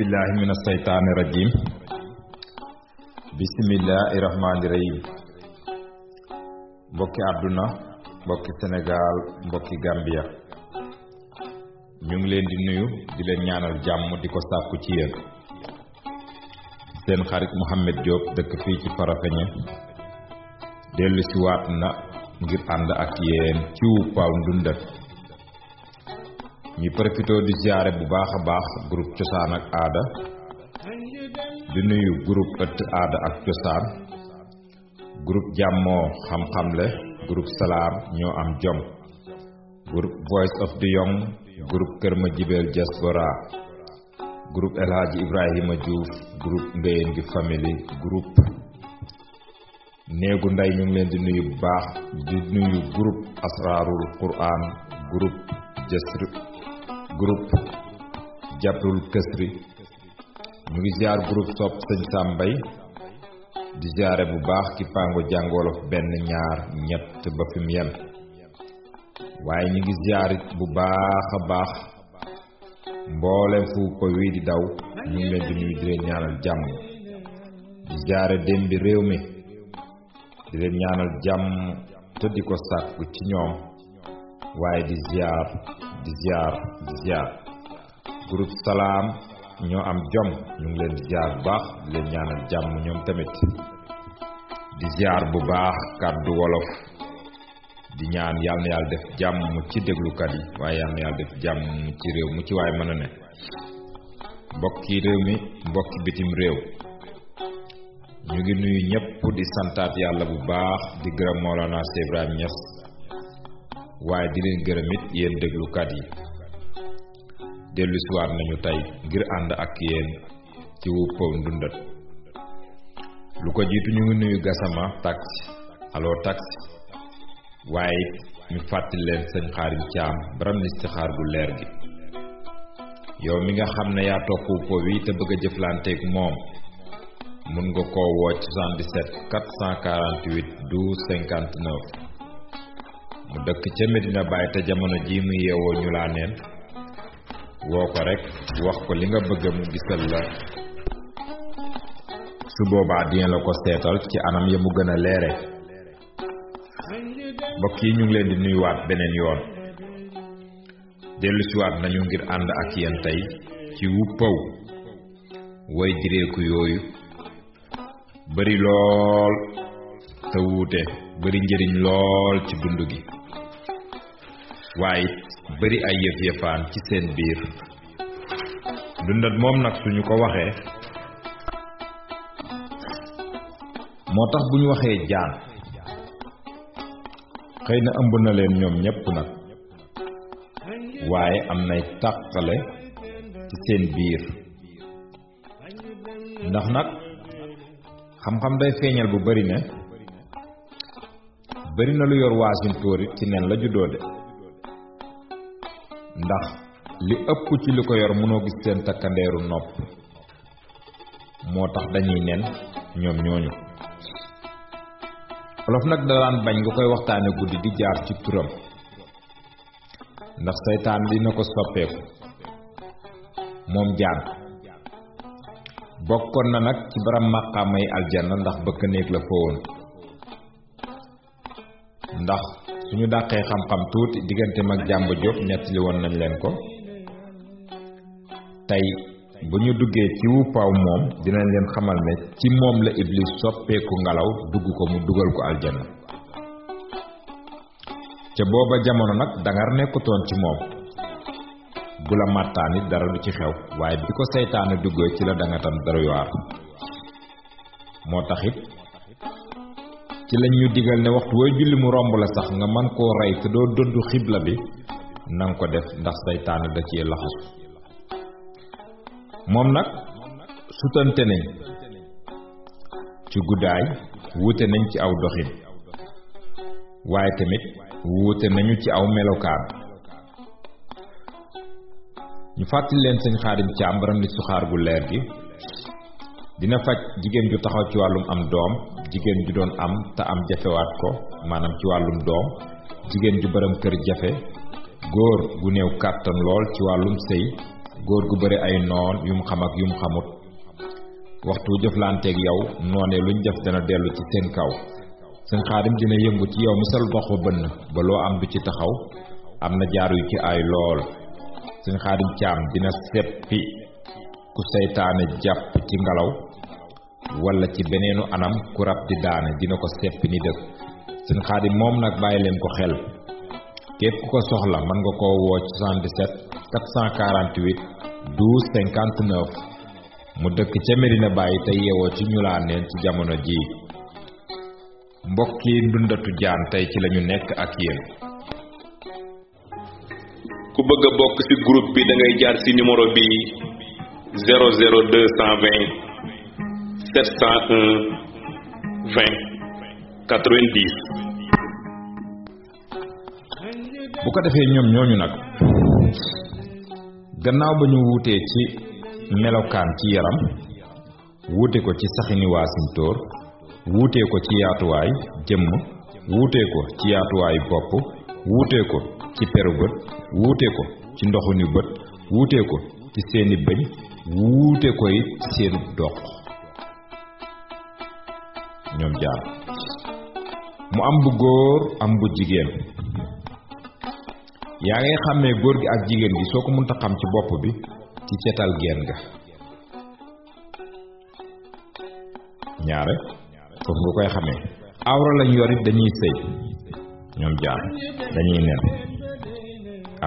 billahi mina saytaani rajim bismillahi rahmaani rahim mbokki àdduna mbokki Sénégal mbokki Gambia ñu ngi leen di nuyu di leen ñaanal jàmm di ko sàkku ci yéen seen xarit Mouhamed Diop dëkk fii ci Farafeñe dellu si waat na ngir ànd ak yéen ci Wuppaaw Ndundat ñu profité di ziare bu baax a baax groupe cosaan ak aada di nuyu groupe ëtt aada ak cosaan groupe jàmmoo xam-xamle groupe salaam ñoo am jom groupe voice of the young groupe kër ma jibeel diaspora groupe El Hadji Ibrahima Diouf groupe Ngéyeen gi family groupe néegu ndey ñu ngi leen di nuyu bu baax di nuyu groupe asrarul quran groupe jasr groupe jàppul kësri ñu ngi ziar groupe sopp sëñ Sàmbay di ziare bu baax ki pango jàng wolof benn ñaar ñett ba fi mu yem waaye ñu ngi ziarit bu baax a baax mboolem fu ko wii di daw ñu ngi leen di nuyu di leen ñaanal jàmm di ziare dem bi réew mi di leen ñaanal jàmm te di ko sàkku ci ñoom waaye di ziar groupe salaam ñoo am jom ñu ngi leen di ziar bu baax di leen ñaanal jàmm ñoom tamit di ziar bu baax kàddu wolof di ñaan yàlla na yàlla def jàmm ci déglukat yi waaye yàlla na yàlla def jàmm ci réew mu ci waaye mën a ne mbokki réew mi mbokki bitim réew ñu ngi nuyu ñëpp di santaat yàlla bu baax di gërëm Mawlana Cheikh Ibrahim Niass waaye di leen gërëm it yéen déglukat yi dellu siwaat nañu tey ngir ànd ak yéen ci Wuppaaw Ndundat lu ko jiitu ñu ngi nuyu Gassama taxi allo taxi waaye ñu fàttali leen sëñ Xaadim Caam baram listixaar gu leer gi yow mi nga xam ne yaa topp Wuppaaw wi te bëgg a jëflanteeg moom mun nga koo woo 77 448 12 59 mu dëkk ca Medina Baye te jamono ji mu yeewoo ñu laa neen woo ko rek wax ko li nga bëgg mu gisal la su boobaa dina la ko seetal ci anam ya mu gën a leere mbokk yi ñu ngi leen di nuyuwaat beneen yoon dellusiwaat nañu ngir ànd ak yéen tey ci Wuppaaw way direeku yooyu bari lool te wuute bari njëriñ lool ci dund gi waaye bari ay yëf-yëfaan ci seen biir ndundat moom nag suñu ko waxee moo tax bu ñu waxee jaan xëy na ëmb na leen ñoom ñépp nag waaye am nay tàqale ci seen biir ndax nag xam-xam day feeñal bu bari ne bari na lu yor waasintóor it ci nen la juddoo de ndax li ëpp ci li ko yor mënoo gis seen takkandeeru nopp moo tax dañuy nen ñoom ñooñu olof nag daan bañ nga koy waxtaane guddi di jaar ci turam ndax seytaan dina ko soppeeku moom jaan bokkoon na nag ci baram màqaamay aljanna ndax bëkk néeg la fa woon ndax suñu dàqee xam-xam tuuti diggante mag jàmba Jóob nettali woon nañ leen ko tey bu ñu duggee ci Wuppaaw moom dinañ leen xamal ne ci moom la iblis soppeeku ngelaw dugg ko mu dugal ko aljanna ca booba jamono nag dangar nekkutoon ci moom bu la màttaan it dara du ci xew waaye bi ko seytaane duggee ci la dangatam dara waar moo taxit ci lañ ñu digal ne waxtu wooy julli mu romb la sax nga man koo rey te doo dëddu xibla bi nanga ko def ndax seytaane da cee laxasu moom nag sutante nañ ci guddaay wuute nañ ci aw doxin waaye tamit wuute nañu ci aw melokaan ñu fàttali leen sëñ Xaadim Caam baram li suxaar gu leer gi dina faj jigéen ju taxaw ci wàllum am doom jigéen ju doon am te am jafewaat ko maanaam ci wàllum doom jigéen ju baram kër jafe góor gu néew kàttan lool ci wàllum sëy góor gu bëri ay noon yum xam ak yum xamut waxtu jëflanteeg yow noonee luñ def dana dellu ci seen kaw seen xaadim dina yëngu ci yow misal dox ba bënn ba loo am du ci taxaw am na jaar yu ci ay lool seen xaadim caam dina seppi ku seytaane jàpp ci ngelaw wala ci beneenu anam ku rab di daane dina ko seppi ni dëkk seen xaadim moom nag bàyyi leen ko xel képp ku ko soxla mën nga koo woo ci 77 448 12 59 mu dëkk ca Medina Baye te yeewoo ci ñu laa neen ci jamono ji mbokki Ndundatu Jaan tey ci lañu nekk ak yéen. ku bëgg a bokk ci groupe bi da ngay jaar ci numéro bi 00220 701 20 90. bu ko defee ñoom ñooñu nag gannaaw ba ñu wuutee ci melokaan ci yaram wuute ko ci saxini waasintóor wuutee ko ci yaatuwaay jëmm wuutee ko ci yaatuwaay bopp wuutee ko ci peru bët wuutee ko ci ndoxu ni bët wuutee ko ci seeni bëñ wuute ko it ci seenu dox ñoom jaar mu am bu góor am bu jigéen yaa ngay xàmmee góor gi ak jigéen gi soo ko mënta xam ci bopp bi ci cetal geen ga ñaare foofu nga koy xamee awra lañ yor it dañuy sëy ñoom jaar dañuy nen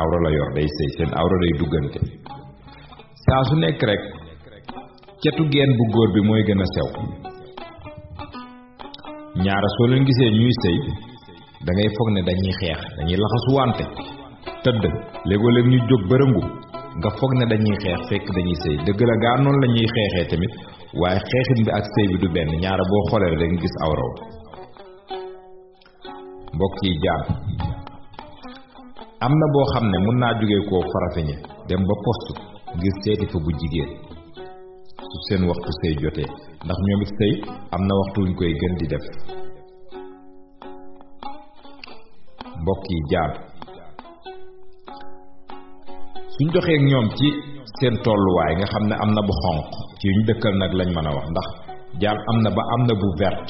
awra la yor day sëy seen awra day duggante saa su nekk rek cetu geen bu góor bi mooy gën a sew ñaara soo leen gisee ñuy sëy da ngay foog ne dañuy xeex dañuy laxasu wante tëdd léegoo-léeg ñu jóg bërëngu nga foog ne dañuy xeex fekk dañuy sëy dëgg la gaa noonu la ñuy xeexee tamit waaye xeexin bi ak sëy bi du benn ñaara boo xoolee rek nga gis awraw mbokk yi jaan am na boo xam ne mën naa jóge koo Farafeñe dem ba poste ngir seeti fa bu jigéen su seen waxtu sëy jotee ndax ñoom it sëy am na waxtu wuñ koy gën di def mbokk yi jaan suñ doxee ak ñoom ci seen tolluwaay nga xam ne am na bu xonq ci yuñ dëkkal nag lañ mën a wax ndax jaan am na ba am na bu vert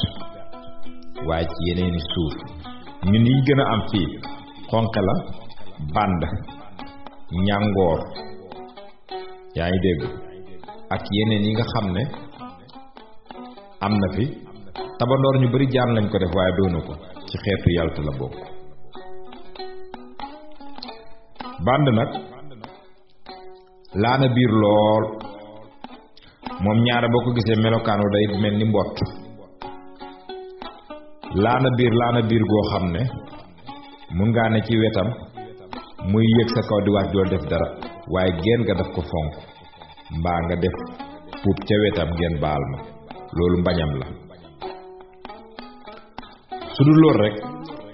waaye ci yeneeni suuf ñun yiñ gën a am fii xonq la bànd ñàngoor yaa ngi dégg ak yeneen yi nga xam ne am na fi tabandoor ñu bari jaan lañ ko def waaye doonu ko ci xeetu yaltu la bokk bànd nag laana biir lool moom ñaare boo ko gisee melokaanu day mel ni mbott laana biir goo xam ne mun ngaa ne ci wetam muy yëg sa kaw di wàcc doo def dara waaye geen nga daf ko fonk mbaa nga def puub ca wetam ngeen baal ma loolu mbañam la su dul loolu rek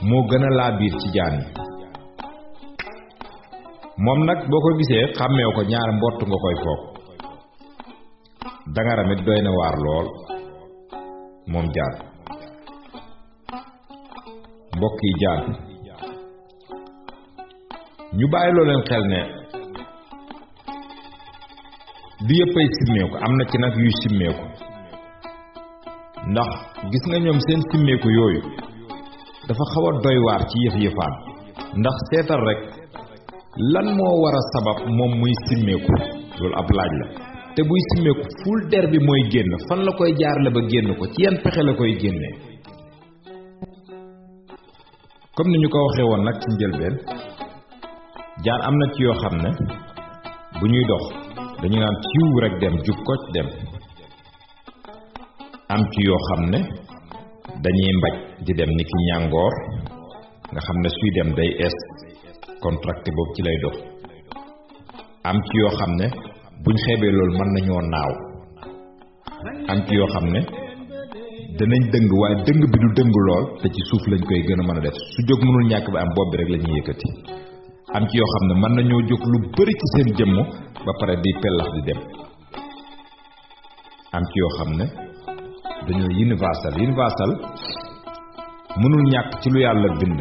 moo gën a laa biir ci jaan yi moom nag boo ko gisee xàmmeew ko ñaar mbott nga koy foog danga ramit doy na waar lool moom jaan mbokk yi jaan ñu bàyyi loo leen xel ne du yëppay simmeeku am na ci nag yuy simmeeku ndax gis nga ñoom seen simmeeku yooyu dafa xaw a doy waar ci yëf-yëfaan ndax seetal rek lan moo war a sabab moom muy simmeeku loolu ab laaj la te buy simmeeku ful der bi mooy génn fan la koy jaarale ba génn ko ci yan pexe la koy génnee comme ni ñu ko waxee woon nag ci njëlbeen jaan am na ci yoo xam ne bu ñuy dox dañu naan ciw rek dem jub koc dem am ci yoo xam ne dañuy mbaj di dem ni ki ñàngoor nga xam ne suy dem day es contracté boobu ci lay dox am ci yoo xam ne buñ xeebee loolu mën nañoo naaw am ci yoo xam ne danañ dëng waaye dëng bi du dëng lool te ci suuf lañ koy gën a mën a def su jóg mënul ñàkk ba am bopp bi rek la ñuy yëkkati am ci yoo xam ne mën nañoo jóg lu bari ci seen jëmm ba pare di pellax di dem am ci yoo xam ne dañoo universal mënul ñàkk ci lu yàlla bind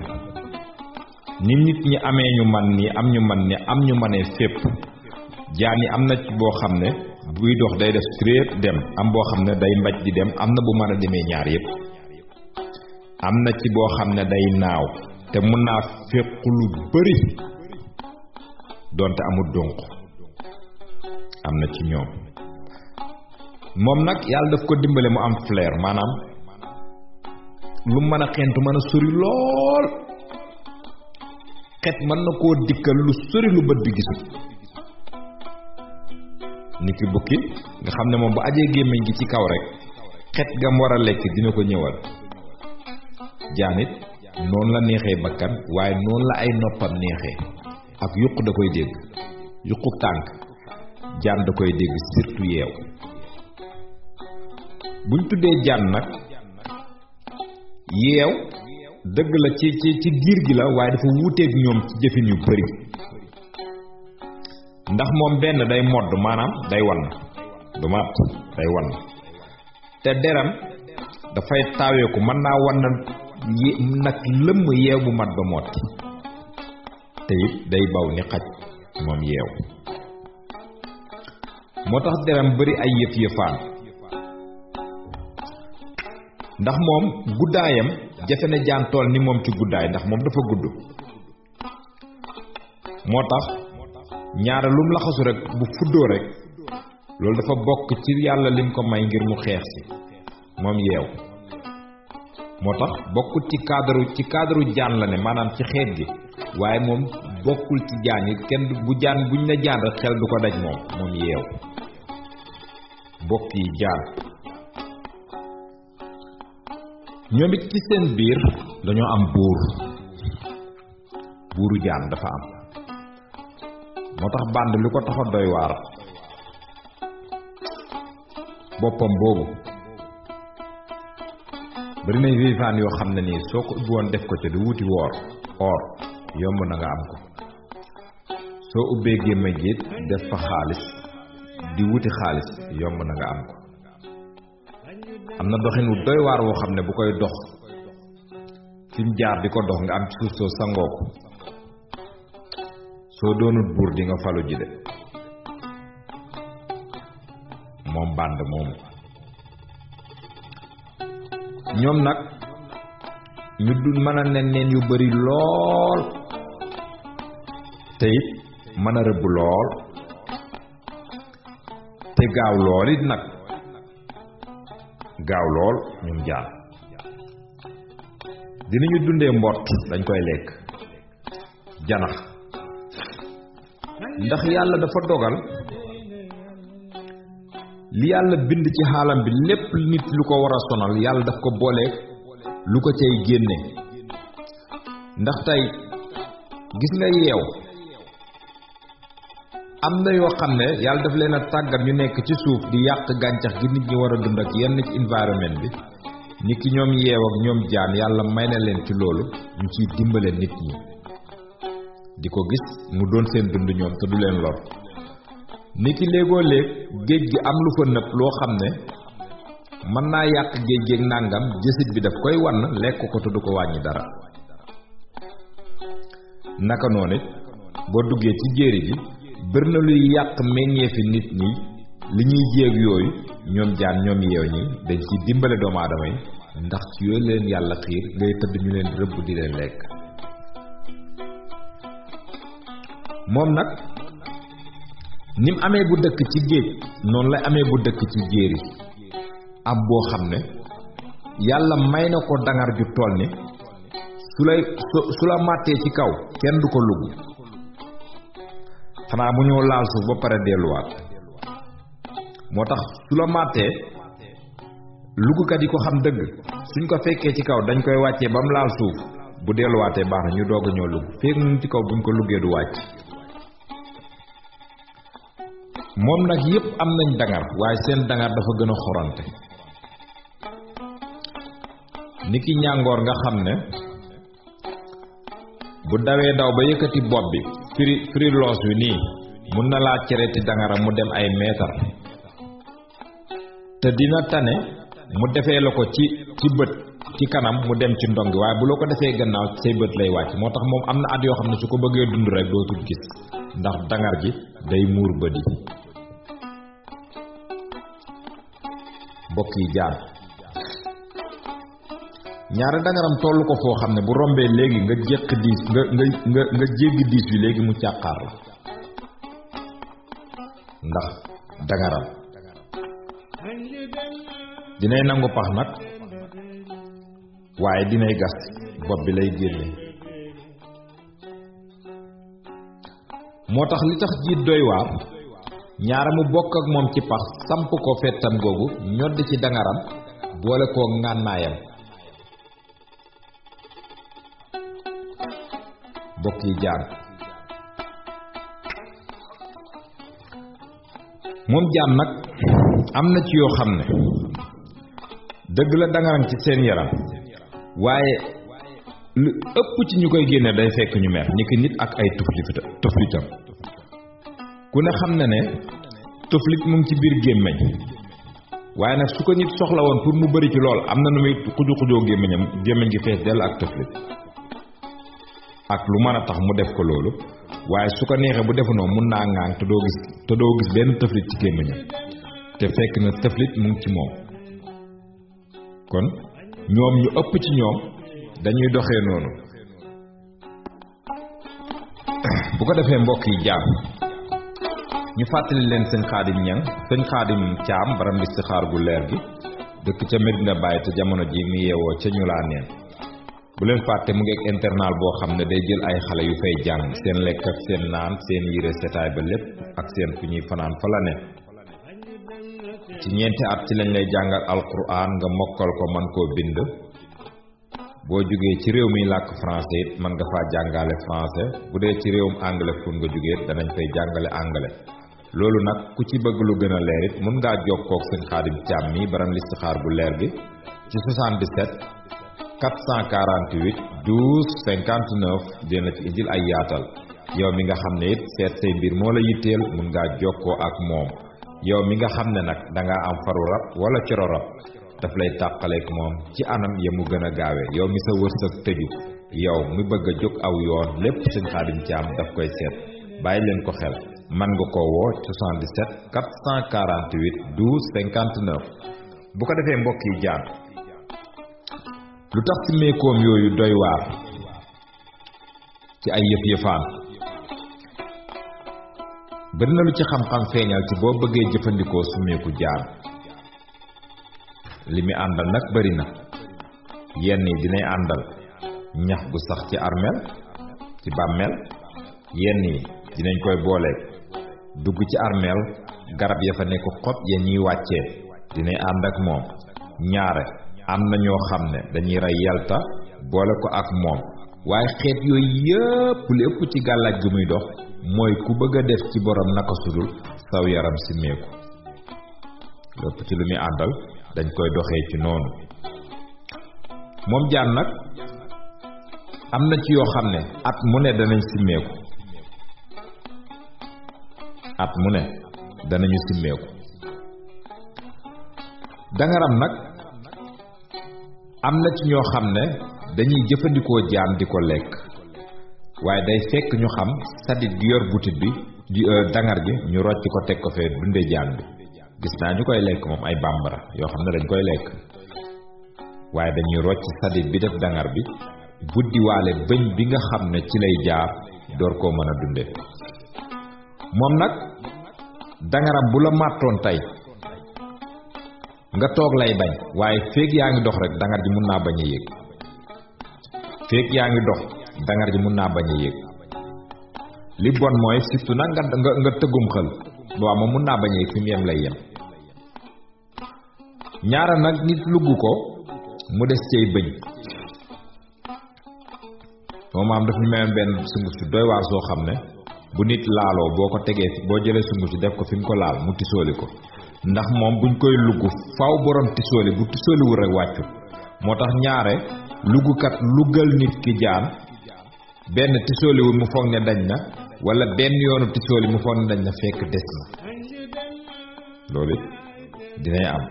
ni nit ñi amee ñu man nii am ñu man ni am ñu manee fépp jaan yi am na ci boo xam ne buy dox day def straight dem am boo xam ne day mbaj di dem am na bu mën a demee ñaar yépp am na ci boo xam ne day naaw te mun naa féq lu bari doonte amul donk am na ci ñoom moom nag yàlla daf ko dimbale mu am flair maanaam lu mën a xentu mën a sori lool xet mën na koo dikkal lu sori lu bët bi gisul ni ki bukki nga xam ne moom bu ajee gémmiñ gi ci kaw rek xet gam war a lekk dina ko ñëwal jaanit noonu la neexee bakkan waaye noonu la ay noppam neexee ak yuq da koy dégg yuqu tànk jaan da koy dégg surtout yeew buñ tuddee jaan nag yeew dëgg la ci giir gi la waaye dafa wuuteeg ñoom ci jëfin yu bari ndax moom benn day modd maanaam day wan du mat day wan te deram dafay taaweeku mën naa wan nag lëmm yeew bu mat ba motti te it day baw ni xaj moom yeew moo tax deram bari ay yëf-yëfaan ndax moom guddaayam jafe na jaan tool ni moom ci guddaay ndax moom dafa gudd moo tax ñaara lum laxasu rek bu fuddoo rek loolu dafa bokk ci yàlla lim ko may ngir mu xeex si moom yeew moo tax bokkul ci cadre jaan la ne maanaam ci xeet gi waaye moom bokkul ci jaan yi kenn bu jaan buñ ne jaan rek xel du ko daj moom yeew bokk yi jaan ñoom it ci seen biir dañoo am buuru jaan dafa am moo tax bànd li ko taxa doy waar boppam boobu bari nañ vivant yoo xam ne nii soo ko ubbi woon def ko ca di wuti or yomb na nga am ko soo ubbee gémma jiit def fa xaalis di wuti xaalis yomb na nga am ko am na doxin wu doy waar woo xam ne bu koy dox fi mu jaar di ko dox nga am ci suuf soo sangoo ko soo doonut buur di nga falu ji de moom bànd moomu ñoom nag ñu du mën a nen yu bari lool te it mën a rëbb lool te gaaw lool it nag gaaw lool ñoom jaan dinañu dundee mbott dañ koy lekk janax ndax yàlla dafa dogal li yàlla bind ci xaalam bi lépp nit lu ko war a sonal yàlla daf ko booleeg lu ko cay génne ndax tey gis nga yeew am na yoo xam ne yàlla daf leen a tàggat ñu nekk ci suuf di yàq gàncax gi nit ñi war a dund ak yenn ci environnement bi ni ki ñoom yeew ak ñoom jaan yàlla may na leen ci loolu ñu ciy dimbale nit ñi di ko gis mu doon seen dund ñoom te du leen lor ni ki léegoo léeg géej gi am lu fa nëpp loo xam ne mën naa yàq géej géej nàngam jësit bi daf koy wann lekk ko te du ko wàññi dara naka noonu it boo duggee ci jéeri bi bëri na luy yàq meññeefi nit ñi li ñuy jéeg yooyu ñoom jaan ñoom yeew ñi dañ ci dimbale doomu aadama yi ndax ci yooyu leen yàlla xiir ngay tëdd ñu leen rëbb di leen lekk moom nag ni mu amee bu dëkk ci géej noonu lay amee bu dëkk ci jéeri ab boo xam ne yàlla may na ko dangar ju toll ni su la màttee ci kaw kenn du ko lugg xanaa bu ñëw laal suuf ba pare delluwaat moo tax su la màttee luggukat yi ko xam dëgg suñ ko fekkee ci kaw dañ koy wàccee ba mu laal suuf bu delluwaatee baax na ñu doog a ñëw lugg fekk mu ci kaw buñ ko luggee du wàcc moom nag yépp am nañ dangar waaye seen dangar dafa gën a xorante ni ki ñàngoor nga xam ne bu dawee daw ba yëkkati bopp bi firi loos wi nii mun na laa cereti dangaram mu dem ay meetar te dina tane mu defee la ko ci bët ci kanam mu dem ci ndongi waaye bu loo ko defee gannaaw say bët lay wàcc moo tax moom am na at yoo xam ne su ko bëggee dund rek dootul gis ndax dangar ji day muur bët yi. mbokk yi jaan ñaari dangaram tollu ko foo xam ne bu rombee léegi nga jéq diis nga jéggi diis bi léegi mu càqaar la ndax dangaram dinay nangu pax nag waaye dinay gas bopp bi lay génne. moo tax li tax jiit doy waar ñaara mu bokk ak moom ci pax samp ko fettam googu ñodd ci dangaram boole koo ngànnaayam. bokk yi jaan moom jaan nag am na ci yoo xam ne dëgg la dangaram ci seen yaram waaye lu ëpp ci ñu koy génne day fekk ñu mer ni ki nit ak ay tuflitam ku ne xam na ne tuflit mu ngi ci biir gémmiñ waaye nag su ko nit soxla woon pour mu bari ci lool am na nu muy xujoo gémmiñ gi fees dell ak tuflit ak lu mën a tax mu def ko loolu waaye su ko neexee bu defu noonu mun naa ŋaang te doo gis benn tëflit ci gémmiñam te fekk na tëflit mu ngi ci moom. kon ñoom ñu ëpp ci ñoom dañuy doxee noonu. bu ko defee mbokk yi jaam ñu fàttali leen sëñ Xaadim Ñang sëñ Xaadim Caam baram listixaar gu leer gi dëkk ca Medina Baye te jamono ji mu yeewoo ca ñu laa neen. bu leen fàtte mu ngi ak internal boo xam ne day jël ay xale yu fay jàng seen lekk ak seen naan seen yére setaay ba lépp ak seen fu ñuy fanaan fa la ne. ci ñeenti at ci lañ lay jàngal alquran nga mokkal ko man koo bind. boo jógee ci réew mi làkk français it mën nga faa jàngale français bu dee ci réewum anglais fu nga jógee danañ fay jàngale anglais. loolu nag ku ci bëgg lu gën a leer it mun ngaa jokkoo ak sëñ Xaadim Caam mi baram listixaar bu leer gi ci 77 448 12 59 dina ci indil ay yaatal. yow mi nga xam ne it seet say mbir moo la yitteel mun ngaa jokkoo ak moom. yow mi nga xam ne nag dangaa am faru rab wala coro rab daf lay tàqaleek moom ci anam ya mu gën a gaawe. yow mi sa wërsëg tëju yow mi bëgg a jóg aw yoon lépp sëñ Xaadim Caam daf koy seet. bàyyi leen ko xel man nga ko woo 77 448 12 59. bu ko defee mbokk yi jaan lu tax ci meekoom yooyu doy waar ci ay yëf-yëfaan bari na lu ci xam-xam feeñal ci boo bëggee jëfandikoo su meeku jaan. li mi àndal nag bari na yenn yi dinay àndal ñax gu sax ci armeel ci bàmmeel yenn yi dinañ koy boole dugg ci armeel garab ya fa nekk xob ya ñuy wàccee dinay ànd ak moom. ñaare am na ñoo xam ne dañuy rey yalta boole ko ak moom waaye xeet yooyu yëpp li ëpp ci gàllaaj gi muy dox mooy ku bëgg a def ci borom naka sudul saw yaram si meeku. lépp ci lu muy àndal dañ koy doxee ci noonu. moom jaan nag am na ci yoo xam ne at mu ne danañ simmeeku at mu ne danañu simmeeku. dangaram nag am na ci ñoo xam ne dañuy jëfandikoo jaan di ko lekk waaye day fekk ñu xam sadit gi yor butit bi di dangar gi ñu rocc ko teg ko fee dunde jaan bi. gis naa ñu koy lekk moom ay bambara yoo xam ne dañ koy lekk waaye dañuy rocc sadit bi def dangar bi buddiwaale bëñ bi nga xam ne ci lay jaar door koo mën a dunde. moom nag dangaram bu la màttoon tey nga toog lay bañ waaye feeg yaa ngi dox rek dangar ji mun naa bañ a yéeg. feeg yaa ngi dox dangar ji mun naa bañ a yéeg. li bon mooy surtout nag nga tëggum xël waaw moom mun naa bañ a yéeg fi mu yem lay yem. ñaara nag nit lugg ko mu des cay bëñ. moom am daf ñu mayoon benn sunguf si doy waar soo xam ne bu nit laaloo boo ko tegee boo jëlee sunguf si def ko fi mu ko laal mu tisooli ko ndax moom buñ koy lugg faw borom tisooli bu tisooliwul rek wàccu. moo tax ñaare luggukat luggal nit ki jaan benn tisooliwul mu foog ne dañ na wala benn yoonu tisooli mu foog ne dañ na fekk des na. loolu dinay am.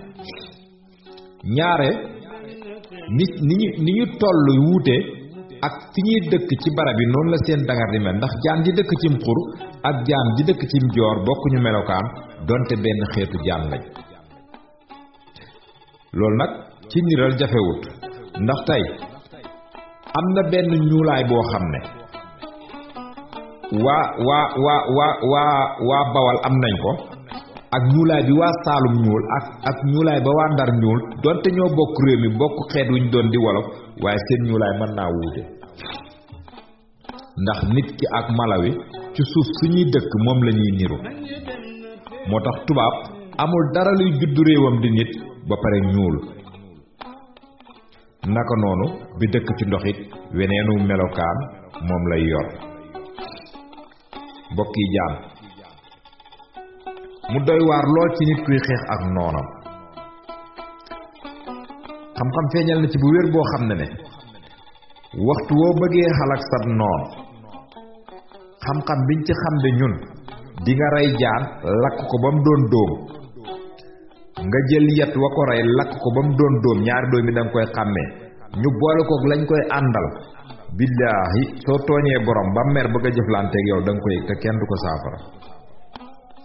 ñaare nit ni ñu toll wuute ak fi ñuy dëkk ci barab yi noonu la seen dangar di mel ndax jaan di dëkk cim xur ak jaan ji dëkk ci njoor bokkuñu melokaan donte benn xeetu jaan lañ loolu nag ci niral jafewut ndax tey am na benn ñuulaay boo xam ne waa Bawal am nañ ko ak ñuulaay bi waa Saalum ñuul ak ñuulaay ba waa Ndar ñuul donte ñoo bokk réew mi bokk xeet wuñ doon di wolof waaye seen ñuulaay mën naa wuute ndax nit ki ak mala wi ci suuf suñuy dëkk moom la ñuy niru moo tax tubaab amul dara luy juddu réewam di nit ba pare ñuul naka noonu bi dëkk ci ndox it weneenu melokaan moom lay yor mbokk yi jaan mu doy waar lool ci nit kuy xeex ak noonam xam-xam feeñal na ci bu wér boo xam ne waxtu woo bëggee xalak sab noon xam-xam biñ ci xam de ñun di nga rey jaan lakk ko ba mu doon dóom nga jël yet wa ko rey lakk ko ba mu doon dóom ñaari dóom yi danga koy xàmmee ñu boole kook lañ koy àndal billaahi soo tooñee borom ba mer bëgg a jëflanteeg yow danga koy te kenn du ko saafara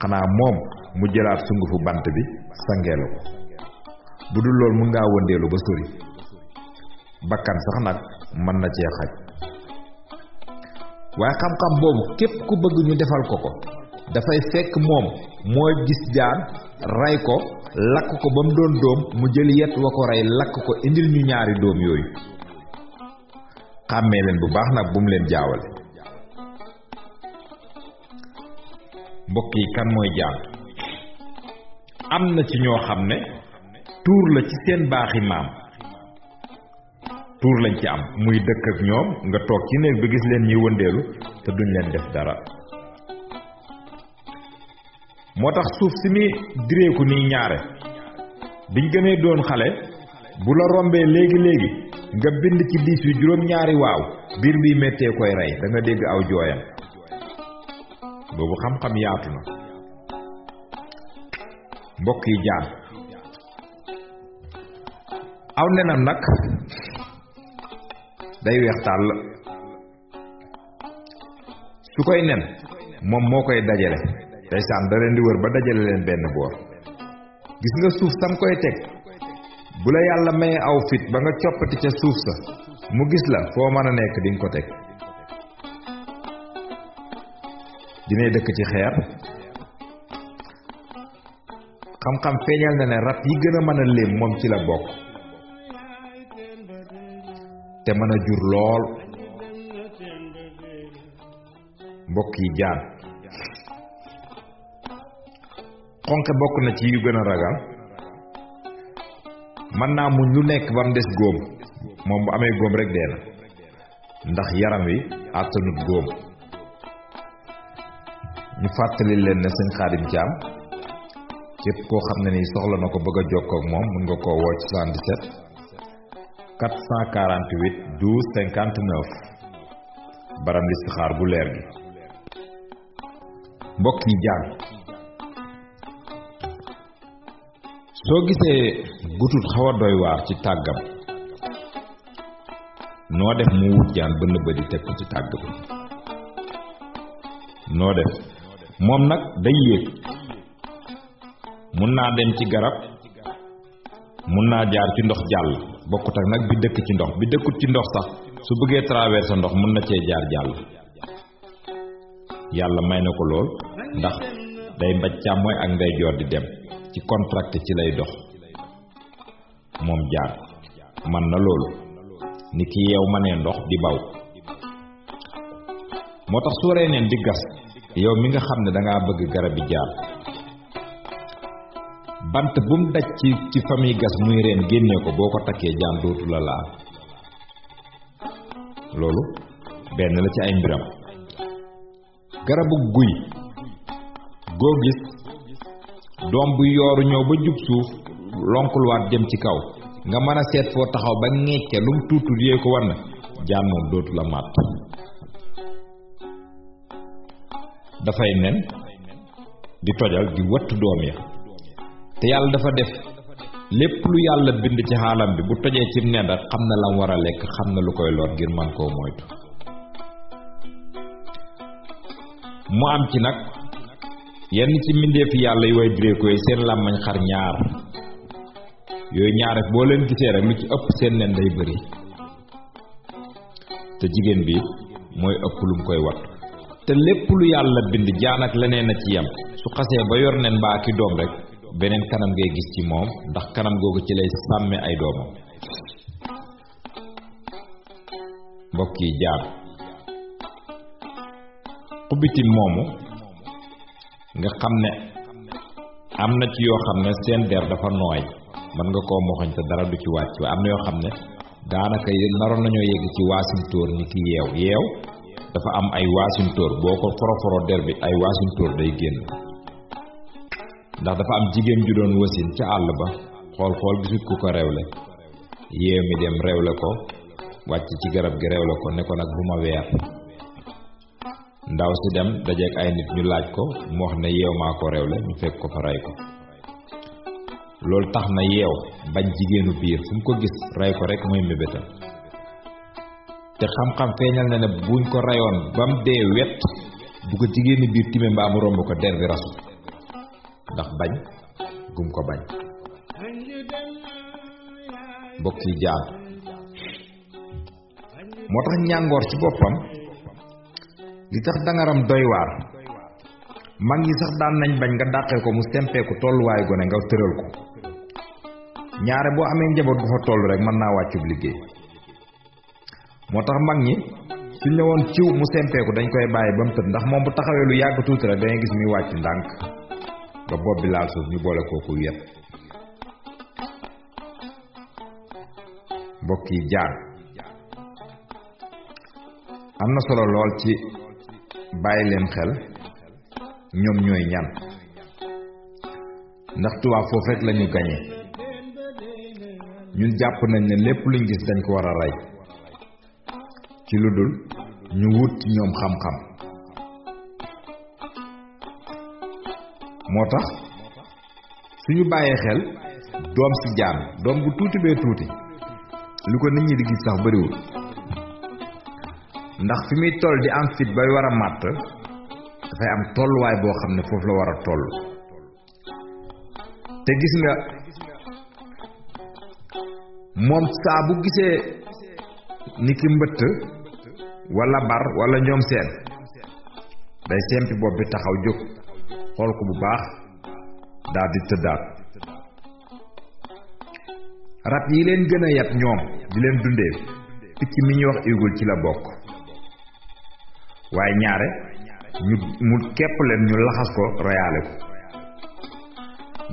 xanaa moom mu jëlaat sungufu bant bi sangeelu ko bu dul loolu mun ngaa wëndeelu ba sori bakkan sax nag mën na cee xaj waaye xam-xam boobu képp ku bëgg ñu defal ko dafay fekk moom mooy gis jaan rey ko lakk ko ba mu doon dóom mu jël yet wa ko rey lakk ko indil ñu ñaari dóom yooyu xàmmee leen bu baax nag bu mu leen jaawale mbokk yi kan mooy jaan am na ci ñoo xam ne tuur la ci seen baaxi maam tuur lañ ci am muy dëkk ak ñoom nga toog ci néeg bi gis leen ñuy wëndeelu te duñ leen def dara moo tax suuf si muy direeku nii ñaare biñ gënee doon xale bu la rombee léegi nga bind ci diis wi juróom-ñaari waaw biir bi méttee koy rey da nga dégg aw jooyam boobu xam-xam yaatu na mbokk yi jaan aw nenam nag day weex tàll su koy nen moom moo koy dajale ndeysaan da leen di wër ba dajale leen benn boor gis nga suuf sam koy teg bu la yàlla maye aw fit ba nga coppati ca suuf sa mu gis la foo mën a nekk di nga ko teg dinay dëkk ci xeer xam-xam feeñal na ne rab yi gën a mën a léem moom ci la bokk te mën a jur lool mbokk yi jaan xonqe bokk na ci yu gën a ragal mën naa muñ lu nekk ba mu des góom moom bu amee góom rek dee na ndax yaram wi àttanut góom ñu fàttali leen ne sëñ Xaadim Caam képp koo xam ne ni soxla na ko bëgg a jokkoo ak moom mun nga koo woo ci 77 448 12 59 baram listixaar bu leer gi mbokk yi jaan soo gisee butut xaw a doy waar ci tàggam noo def mu wut jaan ba nëbba di teg ko ci tàgg bi noo def moom nag day yéeg mun naa dem ci garab mun naa jaar ci ndox jàll bokkut ak nag bi dëkk ci ndox bi dëkkut ci ndox sax su bëggee traverser ndox mun na cee jaar jàll yàlla may na ko lool ndax day mbaj càmmooy ak ndeyjoor di dem ci contracté ci lay dox moom jaar man na loolu ni ki yeew ma nee ndox di baw moo tax su waree neen di gas yow mi nga xam ne dangaa bëgg garab bi jaar bant bu mu daj ci famille gas muy reen génnee ko boo ko takkee jaan dootu la laal loolu benn la ci ay mbiram garabu guy goo gis doom bu yooru ñëw ba jub suuf lonkluwaat jëm ci kaw nga mën a seet foo taxaw ba ŋecce lu mu tuutu yee ko war na jaan moom dootu la màtt dafay nen di tojal di wattu doom ya te yàlla dafa def lépp lu yàlla bind ci xaalam bi bu tojee ci nen rek xam na lam war a lekk xam na lu koy lor ngir man koo moytu mu am ci nag yenn ci mbindeefi yàlla yi way direeko yi seen làmmañ xar ñaar yooyu ñaar rek boo leen gisee rek lu ci ëpp seen nen day bëri te jigéen bi mooy ëpp lu mu koy wattu te lépp lu yàlla bind jaan ak leneen a ci yem su xasee ba yor nen mbaa ki doom rek beneen kanam ngay gis ci moom ndax kanam googu ci lay sàmme ay doomam mbokk yi jaan xubbitin moomu nga xam ne am na ci yoo xam ne seen der dafa nooy mën nga koo moxoñ te dara du ci wàcc waaye am na yoo xam ne daanaka naroon nañoo yegg ci waasintóor ni ki yeew dafa am ay waasintóor boo ko foroforo der bi ay waasintóor day génn ndax dafa am jigéen ju doon wasin ca àll ba xool gisut ku ko rewle yeew mi dem rewle ko wàcc ci garab gi rewle ko ne ko nag bu ma weer ndaw si dem dajeek ay nit ñu laaj ko mu wax ne yeew maa ko rewle ñu fekk ko fa rey ko loolu tax na yeew bañ jigéenu biir fu mu ko gis rey ko rek mooy mébétam te xam-xam feeñal na ne buñ ko reyoon ba mu dee wet bu ko jigéenu biir time mbaa mu romb ko der bi rasu ndax bañ gum ko bañ mbokk yi jaan moo tax ñàngoor ci boppam li tax dangaram doy waar mag ñi sax daan nañ bañ nga dàqee ko mu sempeeku tolluwaayu gone nga tëral ko ñaare boo amee njaboot gu fa toll rek mën naa wàccub liggéey moo tax mag ñi suñ ne woon ciw mu sempeeku dañ koy bàyyi ba mu tëdd ndax moom bu taxawee lu yàgg tuuti rek dangay gis muy wàcc ndànk ba bopp bi laal suuf ñu boole kooku yet mbokk yi jaan am na solo lool ci bàyyi leen xel ñoom ñooy ñan ndax tubaab foofu rek lañu gañe ñun jàpp nañ ne lépp luñ gis dañ ko war a rey ci lu dul ñu wut ci ñoom xam-xam moo tax suñu bàyyee xel doom si jaan doom bu tuuti bee tuuti lu ko nit ñi di gis sax bariwul ndax fi muy toll di am fit bay war a màtt dafay am tolluwaay boo xam ne foofu la war a toll te gis nga moom saa bu gisee ni ki mbëtt walla bar walla ñoom seen day sempi bopp bi taxaw jóg xool ko bu baax daal di tëddaat rab yi leen gën a yat ñoom di leen dundee picc mi ñuy wax igul ci la bokk waaye ñaare mu kepp leen ñu laxas ko royaale ko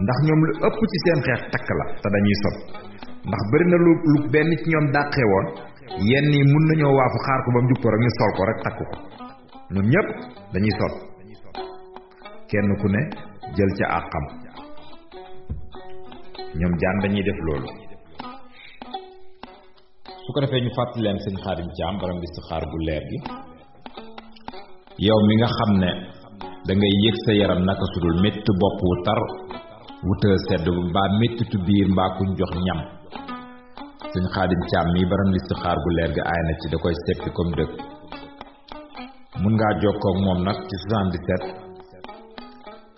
ndax ñoom lu ëpp ci seen xeex takk la te dañuy sot ndax bari na lu benn ci ñoom dàqee woon yenn yi mun nañoo waafu xaar ko ba mu jub ko rek ñu sol ko rek takk ko ñoom ñépp dañuy sot kenn ku ne jël ca àqam ñoom jaan dañuy def loolu su ko defee ñu fàttali leen seen Xaadim Caam borom listixaar gu leer gi yow mi nga xam ne da ngay yëg sa yaram naka sudul métti bopp wu tar wu të sedd mbaa méttitu biir mbaa kuñ jox ñam seen Xaadim Caam mi borom listixaar gu leer gi aay na ci da koy seppi comme dëkk mun ngaa jokkoo ak moom nag ci 77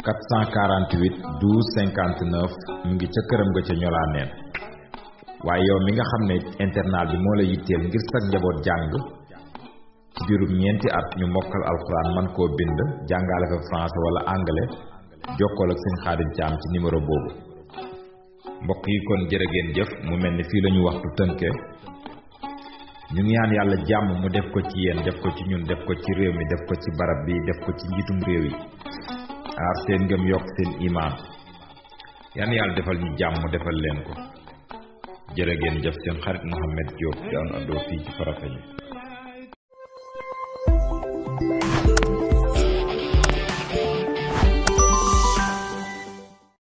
448 12 59 mu ngi ca këram nga ca ñolaa neen waaye yow mi nga xam ne internat bi moo la yitteel ngir sag njaboot jàng ci diirum ñeenti at ñu mokkal alxuraan man koo bind jàngale fa français wala anglais jokkool ak sëñ Xaadim Caam ci numéro boobu mbokk yi kon jërë ngeen jëf mu mel ni fii lañu waxtu tënke ñu ngi ñaan yàlla jàmm mu def ko ci yéen def ko ci ñun def ko ci réew mi def ko ci barab bi def ko ci njiitum réew yi aar seen ngëm yokk seen imaan yan yàlla defal ñu jàmm defal leen ko jërë ngeen jëf seen xarit Mouhamed Diop daan àddoo fii ci Farafeñi